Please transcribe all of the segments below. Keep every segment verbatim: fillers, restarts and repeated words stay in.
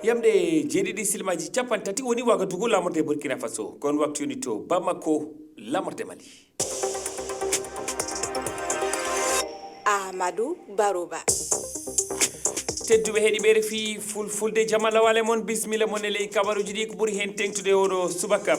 Yamɗe jeeɗiɗi silmaaji capanɗe tati woni Wagadugu, lamorde Burkina Faso. Kon waktu yoni to Bamako, lamorde Mali. Amadou Baroba. Tedduɓe heɗiɓe R F I Fulfulde, jama lawale mon, bismilla mon e ley kabaruji ɗi. Ko ɓuri hen teŋtude oɗo subaka,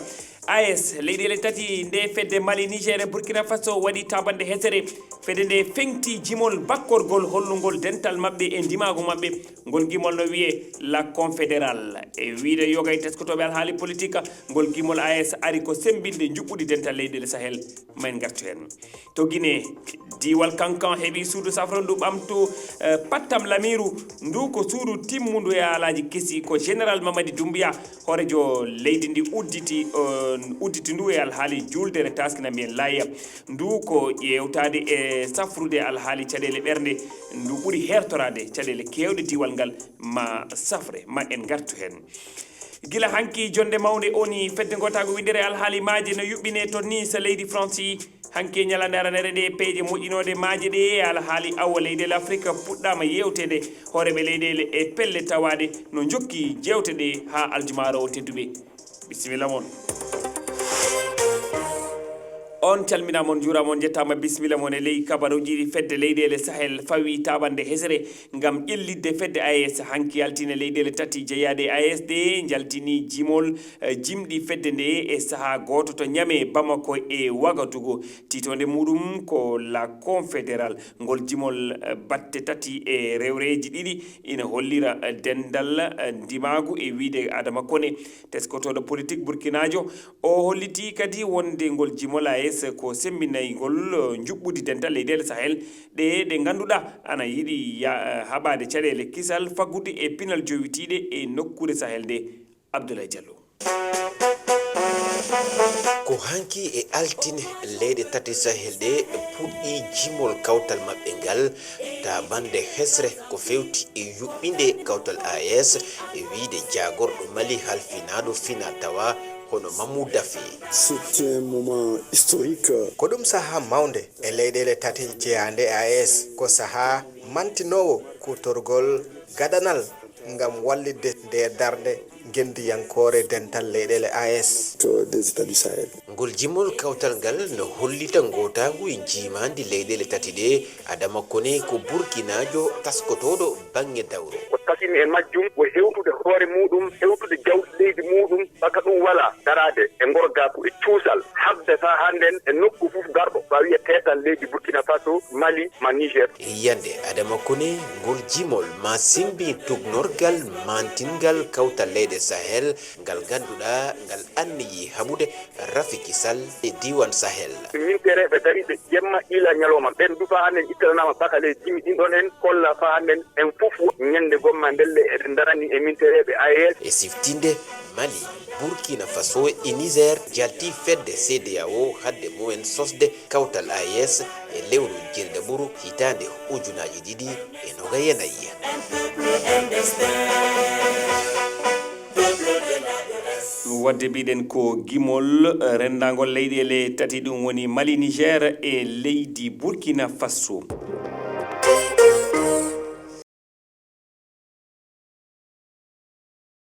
A E S, leyɗeele tati, nde fedde Mali, Niger e Burkina Faso waɗi taɓande hesere. Fedde nde feŋti jimol bakkorgol hollungol dental maɓɓe e ndimaagu maɓɓe. Ngol gimol no wiye La Confédérale. E wiide yoga e teskotooɓe alhaali politique, ngol gimol A E S ari ko semmbinde njuɓɓudi dental leyɗeele Sahel. Ma en ngartu heen. To Guinée, diiwal Kankan heɓi suudu safro ndu ɓamtu, eh, pattam lamiiru. Ndu ko suudu timmundu e alaaji kesi. Ko Général Mamadi Doumbouya, hooreejo leydi ndi udditi, eh, udditi ndu e alhaali juuldere taaskina mbiyen laaya. Ndu ko ƴeewtaade e safrude alhaali caɗeele ɓernde. Ndu ɓuri heertoraade caɗeele keewɗe diiwal ngal. Ma safre, ma en ngartu heen. Gila hanki, jonnde mawnde O N U, fedde ngootaagu winndere alhaali maaje no yuɓɓine to Nice, leydi France. Hanki e ñalande aranere nde, peeje moƴƴinoode maaje ɗe e alhaali awo leyɗeele Afrika puɗɗaama yeewteede. Hooreeɓe leyɗeele e pelle tawaaɗe no njokki jeewte ɗe haa aljumaaro o, tedduɓe. Bisimilla mon. On calminaama, on njuuraama, on njettaama. Bisimilla mon e ley kabaruuji ɗi. Fedde leyɗeele Sahel fawi taɓande hesere ngam ƴellitde fedde A E S. Hanki altine, leyɗeele tati jeyaaɗe A E S ɗe njaltini jimol, eh, jimɗi fedde nde e sahaa gooto to Niamey, Bamako e Ouagadougou. Tiitoonde muuɗum ko La Confédérale. Ngol jimol, eh, batte tati e rewreeji ɗiɗi ina hollira, eh, denndal, eh, ndimaagu e wiyde Adama Kone, teskotooɗo politik burkinaajo. O hollitii kadi wonde ngol jimol A E S ko semmbinayngol, eh, njuɓɓudi dental leyɗeele Sahel ɗe, ɗe ngannduɗaa ana yiɗi ya-, eh, haɓaade caɗeele kisal faggudu e pinal jowitiiɗe e nokkuure Sahel nde. Abdoulaye Diallo. Ko hanki e altine leyɗe tati Sahel ɗe puɗɗi jimol kawtal maɓɓe ngal, taɓande hesre ko fewti e yuɓɓinde kawtal A E S, e wiyde jaagorɗo Mali halfinaaɗo fina tawa hono Mamou Daffé. C'est un moment historique. Ko ɗum sahaa mawnde e leyɗeele tati jeyaande A E S. Ko sahaa mantinoowo kuutorgol gadanal ngam wallitde nde darnde ngenndiyankoore dental leyɗeele A E S. Des États du Sahel. Ngol jimol kawtal ngal no hollita ngootaagu e njiimaandi leyɗeele tati ɗe. Adama Kone ko Burkinaajo taskotooɗo baŋŋe dawro. Ko tasini e majjum ko hewtude hoore muuɗum, hewtude jawdi leydi muuɗum, baka ɗum walaa, daraade e ngorgaaku e cuusal, haɓde faa hannden e nokku fof garɗo, faa wiya teetal leydi Burkina Faso, Mali, ma Niger. E yiyannde Adama Kone, ngol jimol ma semmbin tugnorgal maantinngal kawtal leyɗe Sahel, ngal ngannduɗaa ngal anniyii haɓude rafi kisal e diiwaan Sahel. Mintereeɓe dariiɓe jemma ila ñalawma, ɓeen du faa hannden ittananaama baka ley jimi ɗin ɗon en kolla faa hannden en fof ñande gomma ndelle eɗen ndarani e mintereeɓe A E S. E siftinde, Mali, Burkina Faso e Niger njalti fedde C D A O hadde mumen sosde kawtal A E S e lewru Jildaɓuru hitaande ujunaaji ɗiɗi e noogay e nayi. Wadde mbiɗen ko gimol, eh, renndaangol leyɗeele tati, ɗum woni Mali, Niger e leydi Burkina Faso.